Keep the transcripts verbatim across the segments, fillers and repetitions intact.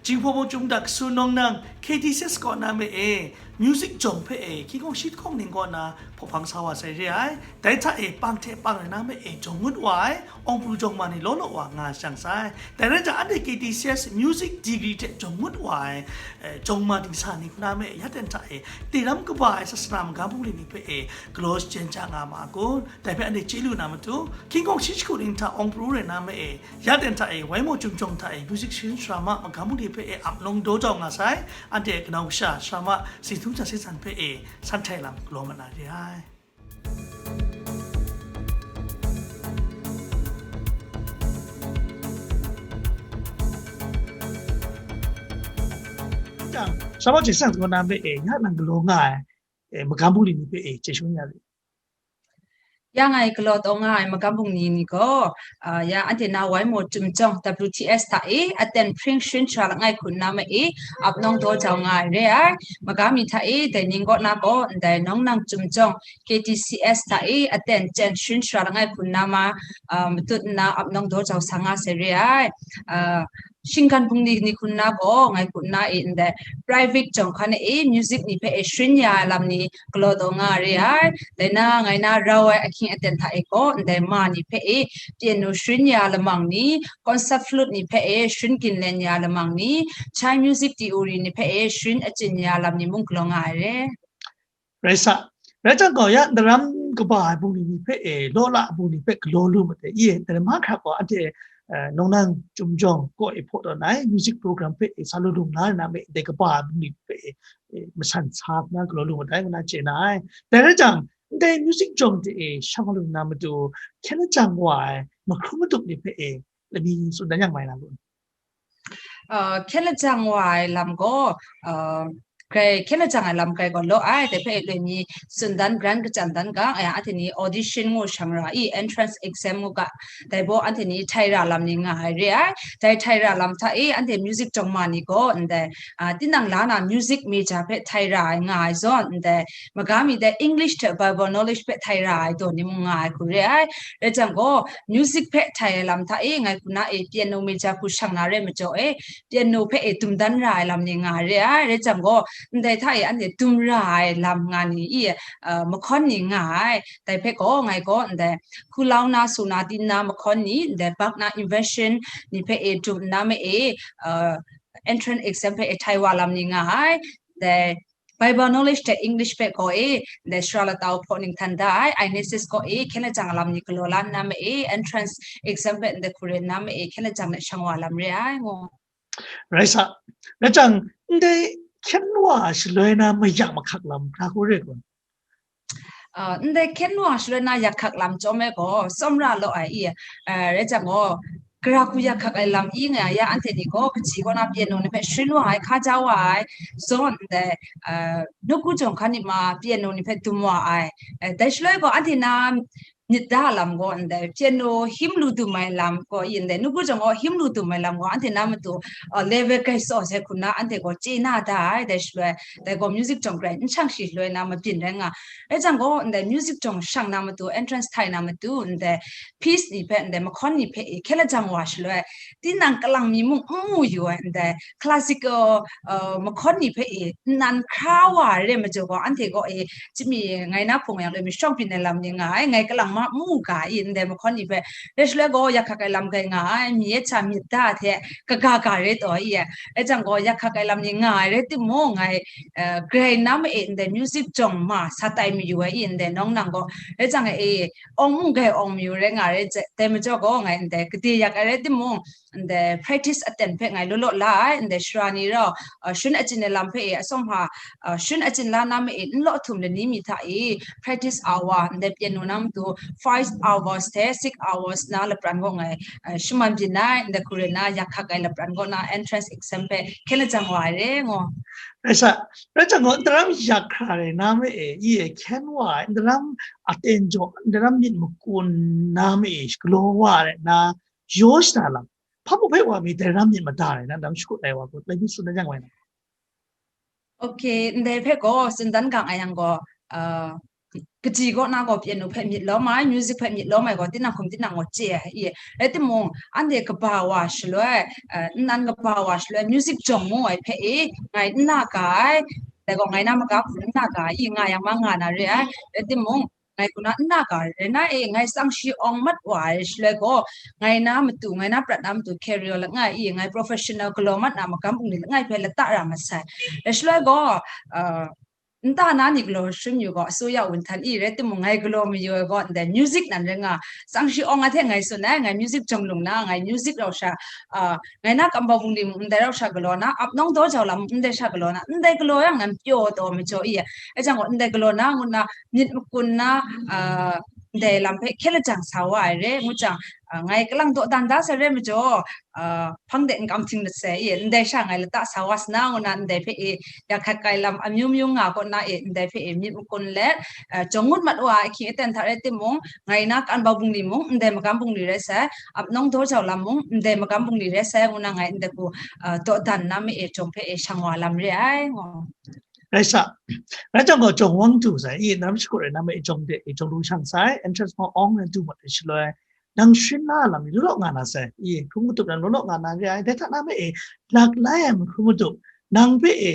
Jinghpaw Mawchum Daksu Nawng Nang K T C S kaw na me e, music jawng hpe e, hkying hkawng shi hkawng ning kaw na hpaw hpang sa wa sai re ai. Dai hta e, pang hte pang rai na me e, jawng ngut wa ai, awng pru jawng ma ni law law wa nga shang sai. Dai rai jang, anhte K T C S music degree hte jawng ngut wa ai, eh, jawng ma dingsa ni hku na me e, ya ten hta e, teram kaba ai sasana magam bungli ni hpe e, galaw shachyen ja nga ma a kun? Dai hpe anhte chye lu na matu, hkying hkawng shi hkawng ning hta awng pru rai na me e, ya ten hta e, Wai Maw Chyum Jawng hta e, music sharin sara ma magam bungli hpe e, ap nawng daw jau nga sai. Anhte kanau kasha sara ma Zinghtun Hta Seng San hpe e, san htai lam galaw mat na re ai. Jang, sara ma Hta Seng San kaw na me e, ya nang galaw nga ai, e, magam bungli ni hpe e, chye shangun ya re. Ya ngai galaw taw nga ai magam bungli ni gaw, ah, ya anhte na Wai Maw Chyum Jawng W T S hta e, aten hpring sharin sara langai hku nna ma e, ap nawng daw jau nga ai re ai. Magam mi hta e, dai ning kaw na gaw, ndai Nawng Nang Chyum Jawng K T C S hta e, aten chyen sharin sara langai hku nna ma, ah, matut nna ap nawng daw jau sa nga sai re ai. Ah, shinggan bungli ni hku nna gaw, ngai hku nna e, ndai private jawng hkan e, music ni hpe e sharin ya ai lam ni galaw taw nga re ai. Dai na, ngai na rau ai ahkying aten hta e gaw, ndai ma ni hpe e, piano sharin ya lamang ni, concert flute ni hpe e, sharin ginlen ya lamang ni, chai music theory ni hpe e, sharin achyin ya lam ni mung galaw nga ai re. Rai sa, rai jang gaw, ya ndaram kaba ai bungli ni hpe e, law la ai bungli hpe galaw lu mat ai, i e, dai mahkra gaw, anhte, eh, Nawng Nang Chyum Jawng kaw e hpaw tawn ai music program hpe e, sa lu lung la na me, dai kaba ai bungli hpe e, e, masan sa nna galaw lu mat ai, ngu na chye na ai. Dai rai jang, ndai music jawng hte e, shang lu na matu, hkyen lajang wa ai, mahkrum madup ni hpe e, lami tsun dan yang mai na lu. Uh, hkyen lajang wa ai lam gaw, uh, grai, hkyen lajang ai lam grai gaw law ai, dai hpe loi mi tsun dan, grant kachyan dan ga, eh, anhte ni audition ngu shang ra i, entrance exam ngu ga, dai baw anhte ni htai ra lam ni nga ai re ai. Dai htai ra lam hta e, anhte music jawng ma ni gaw, ndai, ah, tinang la na music major hpe htai ra ai nga ai zawn, ndai, magam mi dai English hte Bible knowledge hpe htai ra ai daw ni mung nga ai hku re ai. Rai jang gaw, music hpe htai ai lam hta e, ngai hku na e, piano major hku shang na re majaw e, piano hpe e dum dan ra ai lam ni nga ai re ai. Rai jang gaw, ndai hta e anhte dum ra ai lam nga ni i, uh, mahkawn ni nga ai. Dai hpe gaw, ngai gaw ndai hkulau na, su na, tin na, mahkawn ni, ndai bak na, invention ni hpe e dum nna ma e, uh, entrance exam hpe e htai wa lam ni nga ai. Ndai Bible knowledge hte English hpe gaw e, ndai sara lata hpaw ning htan da ai, Inesis gaw e, hkyen lajang lam ni galaw la nna ma e, entrance exam hpe ndai hku re nna ma e, hkyen lajang de shang wa lam re ai, ngu. Rai sa, rai jang, ndai hkyen wa shaloi na mayak mahkak lam, hkra hku re kun? Ah, ndai hkyen wa shaloi na yak hkak lam chyawm e gaw, tsawm ra law ai i, eh, rai jang gaw, gara hku yak hkak ai lam i nga ya, anhte ni gaw, kaji kaw na piano ni hpe sharin wa ai, hka ja wa ai, zawn ndai, eh, nawku jawng hkan ni ma piano ni hpe dum wa ai. Eh, dai shaloi gaw, anhte na myit da lam gaw ndai, piano him lu dum ai lam gaw i ndai, nawku jawng gaw him lu dum ai lam gaw, anhte na matu, uh, level grai tsaw sai hku na anhte gaw chye na da ai, dai shaloi, dai gaw music jawng grai n shang shi shaloi na mabyin rai nga. Rai jang gaw, ndai music jawng shang na matu, entrance htai na matu, ndai piece ni hpe, ndai mahkawn ni hpe e, hkyen lajang wa shaloi, tinang kalang mi mung n mu yu ai, ndai classical, uh, mahkawn ni hpe e, nnan hkra wa ai re majaw gaw, anhte gaw e, chyami ngai na hpung yang loi mi shawng byin ai lam ni nga ai, ngai kalang ma mu ga i, ndai mahkawn ni hpe, rai shaloi gaw, yak hkak ai lam grai nga ai, mi e cha myit da hte, kaga ga re taw i ai, rai jang gaw, yak hkak ai lam ni nga ai rai timung, ngai, eh, grai na ma e, ndai music jawng ma sa tai mayu ai i, ndai nawng nang gaw, rai jang e, awng mung grai awng mayu rai nga ai, dai majaw gaw, ngai ndai gade yak ai rai timung, ndai practice aten hpe ngai law law la ai, ndai sara ni rau, uh, sharin achyin ai lam hpe e, atsawm hpa, uh, sharin achyin la na ma e, n law htum lani mi hta e, practice hour, ndai piano na matu five hours hte six hours na lapran gaw ngai, uh, shaman byin ai, ndai hku re na, yak hkak ai lapran gaw na, entrance exam hpe hkyen lajang wa ai re, ngu. Rai sa, rai jang gaw, ndaram yak hkra rai na ma e, i e hkyen wa ai, ndaram aten jaw, ndaram myit makun na ma e, galaw wa rai na, yaw shana lam, hpa mung hpe wa mi dai ram myit mada rai na, dang shakut ai wa gaw, lai mi tsun dan yang wai na. Okay, ndai hpe gaw, tsun dan gang ai yang gaw, uh, kaji kaw na gaw piano hpe myit lawm ai, music hpe myit lawm ai gaw tinang hkum tinang gaw chye ai, i, rai timung, anhte kaba wa shaloi, nnan kaba wa shaloi, music jawng mu ai hpe e, ngai n na ga ai, dai gaw ngai na maga hku n na ga ai, i, nga yang ma nga na re ai, rai timung, ngai hku na n na ga ai rai na e, ngai tsang shi awng mat wa ai shaloi gaw, ngai na matu, ngai na prat na matu career langai i, ngai professional galaw mat na magam bungli langai hpe lata ra masai. Rai shaloi gaw, nta na ni galaw hkrum yu gaw, asuya wunhtan i rai timung, ngai galaw mayu ai gaw, ndai music nan rai nga, tsang shi awng a hte ngai tsun ai, ngai music jawng lung na, ngai music rau sha, ngai na kambau bungli mung ndai rau sha galaw na, ap nawng daw jau lam mung ndai sha galaw na, ndai galaw yang nan pyaw taw majaw i, ai jang gaw, ndai galaw na ngu na, myit makun na, ndai lam hpe hkye lajang sa wa ai re, ngu jang, ngai kalang dawdan da sai re majaw, hpang de n kam hting lat sai e, ndai sha ngai lata sa wa sa na, ngu na ndai hpe e, ya hkat kai lam amyu myu nga kaw na e, ndai hpe e myit makun let, jawng ngut mat wa ai ahkying aten hta rai timung, ngai na kan bau bungli mung, ndai magam bungli rai sai, ap nawng daw jau lam mung, ndai magam bungli rai sai, ngu na ngai ndai hku, dawdan na ma e jawng hpe e shang wa lam re ai, ngu. Rai sa, rai jang gaw jawng wang du sai, i, nam shakut rai na ma e jawng de, i, jawng lu shang sai, entrance ma awng na du mat ai shaloi, nang sharin la lam ni law law nga na sai, i, hkrum matup nan law law nga na re ai, dai hta na ma e, lak lai ai mahkrum matup, nang hpe e,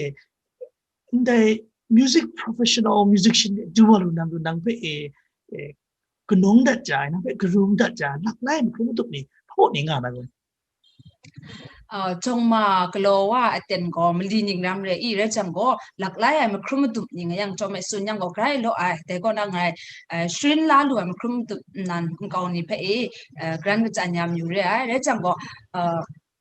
ndai music professional musician du wa lu nang lu, nang hpe e, e, kanung dat ja ai, nang hpe karum dat ja ai, lak lai ai mahkrum matup ni, hpaw ni nga na gaw. Jawng ma galaw wa aten gaw mali ning ram re i, rai jang gaw, lak lai ai mahkrum matup ni nga yang chyawm e tsun yang gaw grai law ai, dai kaw na ngai, sharin la lu ai mahkrum matup nnan nkau ni hpe e, gran katsan ya mayu re ai, rai jang gaw,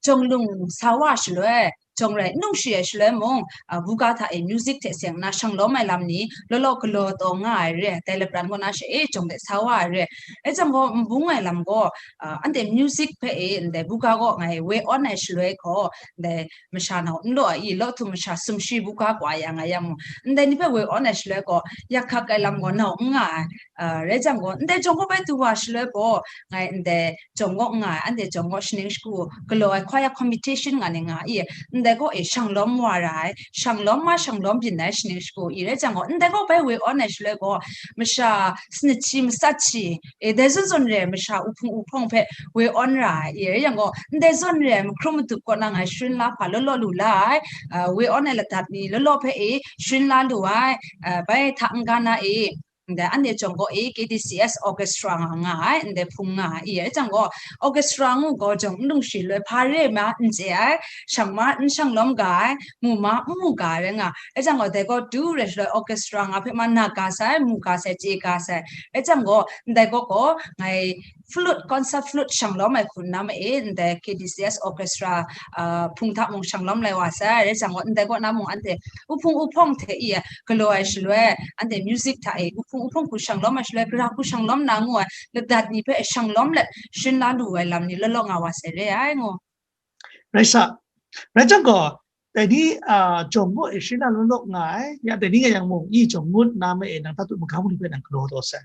jawng lung sa wa shaloi, jawng rai n lung shi ai shaloi mung, buga hta e music hte seng nna shang lawm ai lam ni law law galaw taw nga ai re, dai lapran kaw na sha e jawng de sa wa ai re. Rai jang gaw, nbung ai lam gaw, anhte music hpe e ndai buga gaw ngai we on ai shaloi gaw, ndai masha nau n law ai i, law htum masha sumshi buga kwa ya nga yang mung, ndai ni hpe we on ai shaloi gaw, yak hkak ai lam gaw nau n nga ai. Rai jang gaw, ndai jawng gaw bai du wa shaloi gaw, ngai ndai jawng gaw nga ai, anhte jawng gaw shaning shagu galaw ai, choir competition nga ni nga i, ndai gaw e shang lawm wa ra ai, shang lawm ma shang lawm byin ai shaning shagu i, rai jang gaw, ndai gaw bai we on ai shaloi gaw, masha sanit shi matsat shi, e, dai zawn zawn re ai masha uhpung uhpawng hpe we on ra ai, i, rai jang gaw, ndai zawn re ai mahkrum matup kaw na ngai sharin la hpa law law lu la ai, we on ai ladat ni law law hpe e sharin la lu ai, bai hta n-ga na e, ndai anhte jawng gaw e K D C S orchestra nga nga ai, ndai hpung nga ai, i, rai jang gaw, orchestra ngu gaw jawng n lung shi loi hpa re ma n chye ai, shang ma n shang lawm ga ai, mu ma n mu ga ai rai nga, rai jang gaw, dai gaw du re shaloi orchestra nga hpe ma na ga sai, mu ga sai, chye ga sai, rai jang gaw, ndai gaw gaw, ngai flute, concert flute shang lawm ai hku nna ma e, ndai K D C S orchestra, hpung hta mung shang lawm lai wa sai, rai jang gaw, ndai kaw na mung anhte uhpung uhpawng hte i galaw ai shaloi, anhte music hta e uhpung uhpawng hku shang lawm ai shaloi, gara hku shang lawm na ngu ai ladat ni hpe shang lawm let sharin la lu ai lam ni law law nga wa sai re ai, ngu. Rai sa, rai jang gaw, dai ni, jawng gaw e sharin la law law nga ai, ya dai ni nga yang mung, i jawng ngut na ma e nang tatut magam ni hpe nang galaw taw sai.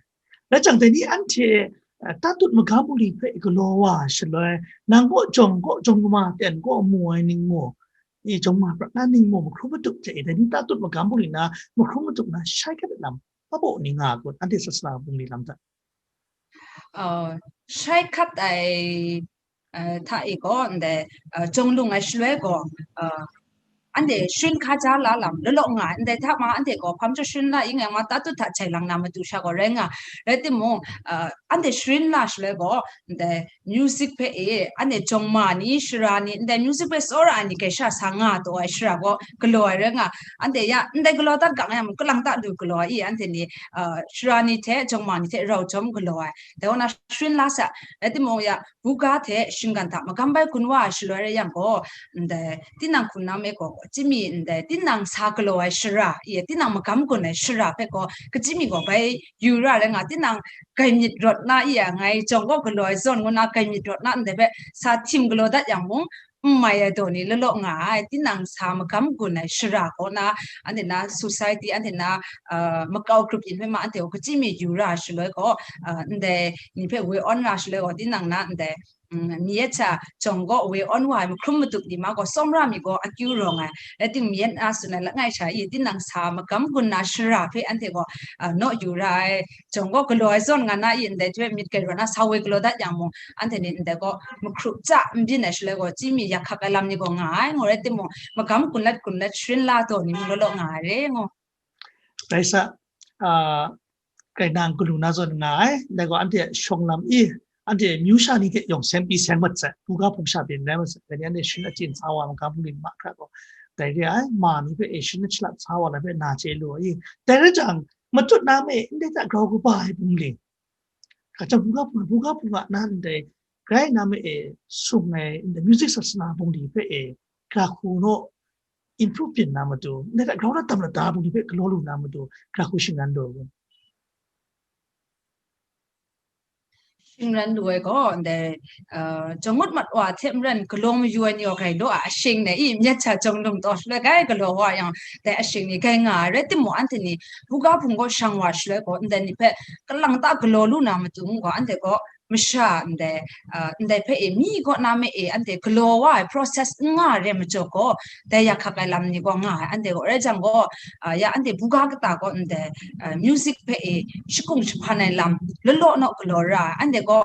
Rai jang dai ni anhte, tatut magam bungli hpe galaw wa shaloi, nang gaw jawng gaw, jawng ma ten gaw mu ai ning gaw, i jawng ma prat na ning gaw mahkrum matup hte e, dai ni tatut magam bungli na, mahkrum matup na, shai hkat ai lam, hpa baw ni nga ai kun, anhte sasana bungli lam hta. Shai hkat ai, hta e gaw, ndai, jawng lung ai shaloi gaw, anhte sharin hkaja la lam law law nga ai, ndai hta ma anhte gaw hpa majaw sharin la ing yang ma, tatut hta jai lang na matu sha gaw rai nga, rai timung, anhte sharin la shaloi gaw, ndai music hpe e, anhte jawng ma ni, shara ni, ndai music hpe tsawra ai ni gaisha sa nga taw ai shara gaw galaw ai rai nga, anhte ya, ndai galaw dat ga nga yang mung, kalang ta lu galaw ai i, anhte ni, shara ni hte jawng ma ni hte rau jawm galaw ai, dai kaw na sharin la sa, rai timung ya, buga hte shinggan hta magam bai gun wa ai shaloi rai yang gaw, ndai tinang hku na me gaw, chyimi ndai tinang sa galaw ai shara, i, tinang magam gun ai shara hpe gaw, kachyi mi gaw bai yu ra rai nga, tinang gai myit rawt na, i, a, ngai jawng gaw galaw ai zawn ngu na gai myit rawt na ndai hpe sa htim galaw dat yang mung, n mai ai daw ni law law nga ai, tinang sa magam gun ai shara kaw na, anhte na society, anhte na, makau grup yin hpe ma, anhte gaw kachyi mi yu ra shaloi gaw, ndai ni hpe we on ra shaloi gaw, tinang na ndai, mm, mi yet sha jawng gaw woi awn wa ai mahkrum matup ni ma gaw, tsawmra mi gaw akyu rawng ai, rai timung, mi yet na tsun ai langai sha i, tinang sa magam gun na shara hpe anhte gaw, ah, naw yu ra ai, jawng gaw galaw ai zawn nga na i, ndai hte myit grai raw na sa woi galaw dat yang mung, anhte ni ndai gaw mahkrup ja n byin ai shaloi gaw, chyi mi yak hkak ai lam ni gaw nga ai, ngu rai timung, magam gun let gun let sharin la taw ni mung law law nga ai re, ngu. Rai sa, ah, kai nang galu na zawn nga ai, dai gaw anhte shawng lam i, anhte amyu sha ni hte yawng seng pyi seng mat sai, buga hpung sha byin rai mat sai, dai ni anhte sharin achyin sa wa, magam bungli mahkra gaw, dai re ai, ma ni hpe e sharin shalat sa wa, la hpe na chye lu ai. Dai rai jang, matut na me, ndai hta grau kaba ai bungli, hka jang buga hpung, buga hpung a nan ndai, grai na me e sung ai, ndai music sasana bungli hpe e, gra hku naw, improve byin na matu, ndai hta grau na tam lada bungli hpe galaw lu na matu, gra hku shingran lu ai gaw. Shingran lu ai gaw, ndai, uh, jawng ngut mat wa hte maren galaw mayu ai ni gaw grai law ai, ashing ni i, myit sha jawng lum taw shaloi grai galaw wa yang, dai ashing ni grai nga ai, rai timung, anhte ni buga hpung gaw shang wa shaloi gaw, ndai ni hpe kalang ta galaw lu na matu gaw, anhte gaw masha ndai, uh, ndai hpe e, mi kaw na me e, anhte galaw wa ai process n nga ai re majaw gaw, dai yak hkak ai lam ni gaw nga ai, anhte gaw. Rai jang gaw, uh, ya anhte buga kata gaw ndai, uh, music hpe e, shakung jahpan ai lam, lalaw naw galaw ra ai, anhte gaw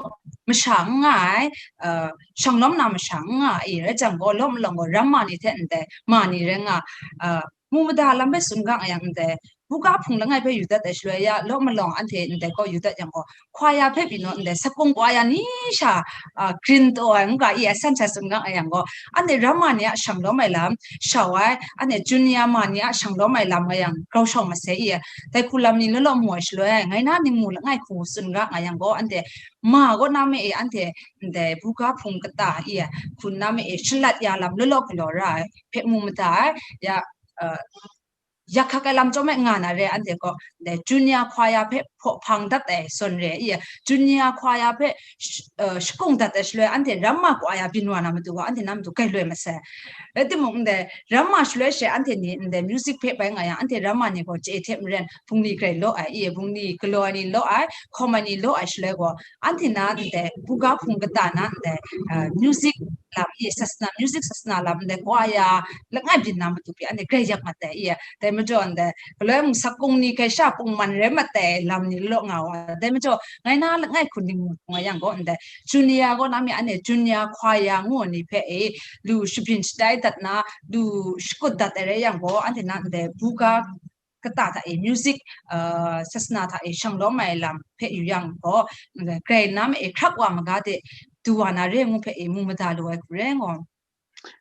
masha n nga ai, uh, shang lawm na masha n nga ai, rai jang gaw, law malawng gaw, ram ma ni hte ndai, ma ni rai nga, uh, mu mada lam hpe tsun ga nga yang ndai, buga hpung langai hpe yu dat ai shaloi ya, law malawng anhte ndai gaw yu dat yang gaw, hkwaya hpe pyi naw ndai, sakung kwaya ni sha, a, grin taw ai, n ga i, a san sha tsun ga nga yang gaw, anhte ram ma ni a shang lawm ai lam, shau ai, anhte junior ma ni a shang lawm ai lam nga yang, grau shau masai i, dai hku lam ni law law mu ai shaloi, ngai na ningmu langai hku tsun ga nga yang gaw, anhte ma kaw na me e, anhte ndai buga hpung kata i, hku na me e, shalat ya lam law law galaw ra ai hpe mu mada ai, ya, a, yak hkak ai lam chyawm e nga na re, anhte gaw, ndai junior hkwaya hpe hpaw hpang dat ai zawn re i, junior hkwaya hpe sh-, uh, shakung dat ai shaloi, anhte ram ma hkwaya byin wa na matu gaw, anhte na matu grai loi masai. Rai timung, ndai ram ma shaloi she, anhte ni ndai music hpe bai nga yang, anhte ram ma ni gaw chye hte maren, bungli grai law ai i, bungli galaw ai ni law ai, hkawm ai ni law ai shaloi gaw, anhte na ndai buga hpung kata na ndai, uh, music lam i, sasana, music sasana lam ndai kwaya langai byin na matu pyi, anhte grai yak mat ai i, dai majaw ndai, galoi mung sakung ni hkrai sha pungman rai mat ai lam ni law nga wa, dai majaw ngai na langai hku ning nga yang gaw ndai, junior kaw na mi, anhte junior hkwaya ngu ni hpe e, lu shabyin shatai dat na, lu shakut dat ai rai yang gaw, anhte na ndai buga kata hta e music, uh, sasana hta e shang lawm ai lam hpe yu yang gaw, grai na ma e hkrak wa maga de, du wa na re ngu hpe e mu mada lu ai hku re ngaw.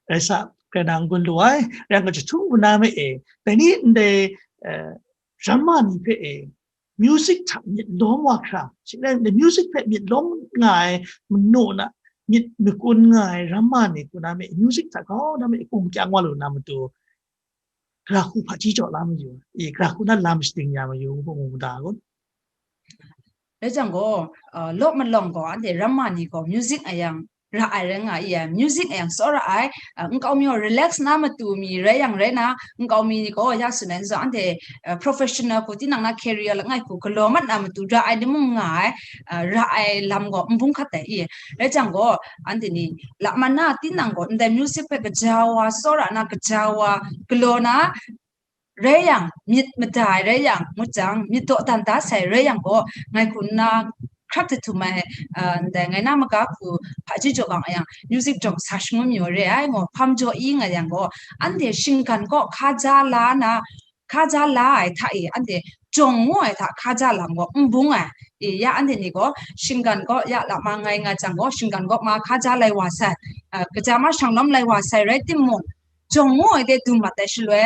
Rai sa, grai na n-gun lu ai, rai yang gaw jahtum hku na ma e, dai ni ndai, uh, ram ma ni hpe e, music hta myit lawm wa hkra, shi rai ndai music hpe myit lawm nga ai, manu na myit makun nga ai ram ma ni hku na ma e, music hta grau na ma e, kung kyang wa lu na matu, gra hku hpaji jaw la mayu, i, gra hku na lam shating ya mayu, ngu mu da kun. Rai jang gaw, uh, law malawng gaw, anhte ram ma ni gaw, music a yang ra ai rai nga i, music a yang tsawra ai, uh, nkau mi gaw relax na matu mi rai yang rai na, nkau mi ni gaw, ya tsun ai zawn, anhte, uh, professional hku, tinang na career langai hku, galaw mat na matu ra ai ni mung nga ai, uh, ra ai lam gaw, n bung hkat ai i. Rai jang gaw, anhte ni, lakman na tinang gaw, ndai music hpe kaja wa, tsawra na kaja wa, galaw na, rai yang, myit mada ai rai yang, ngut jang, myit dawdan da sai rai yang gaw, ngai hku nna hkrak jahtum ai, uh, ndai ngai na maga hku hpaji jaw bang a yang, music jawng sa shangun mayu re ai, ngu hpam jaw i nga yang gaw, anhte shinggan gaw hkaja la na, hkaja la ai hta e, anhte jawng ngu ai hta hkaja lam gaw n bung ai. E, ya anhte ni gaw, shinggan gaw, ya lama ngai nga jang gaw, shinggan gaw ma hkaja lai wa sai, uh, kaja ma shang lawm lai wa sai rai timung, jawng ngu ai de du mat ai shaloi,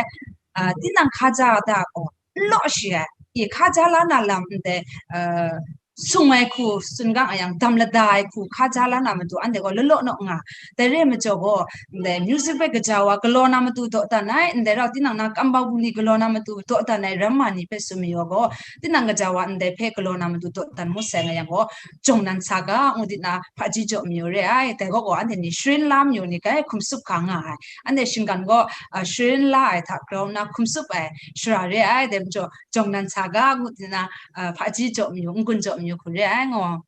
uh, tinang hkaja da gaw, n law shi ai, i hkaja la na lam ndai, uh, sung ai hku, tsun gang a yang, dam lada ai hku, hkaja la na matu, anhte gaw lalaw naw nga, dai re majaw gaw, ndai music hpe kaja wa, galaw na matu dawdan ai, ndai rau tinang na kambau bungli galaw na matu dawdan ai ram ma ni hpe tsun mayu gaw, tinang kaja wa, ndai hpe galaw na matu dawdan ngut sai nga yang gaw, jawng nan sa ga, ngu di na, hpaji jaw mayu re ai, dai gaw gaw, anhte ni sharin la mayu ni, grai hkum tsup hka nga ai, anhte shinggan gaw, a, sharin la ai hta grau nna hkum tsup ai shara re ai, dai majaw, jawng nan sa ga, ngu di na, a, hpaji jaw mayu, n-gun jaw mayu hku re ai ngaw.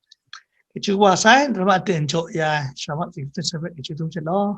Kachyu wa sai, drama ten jaw ya, drama ten jaw, kachyu tum jaw law.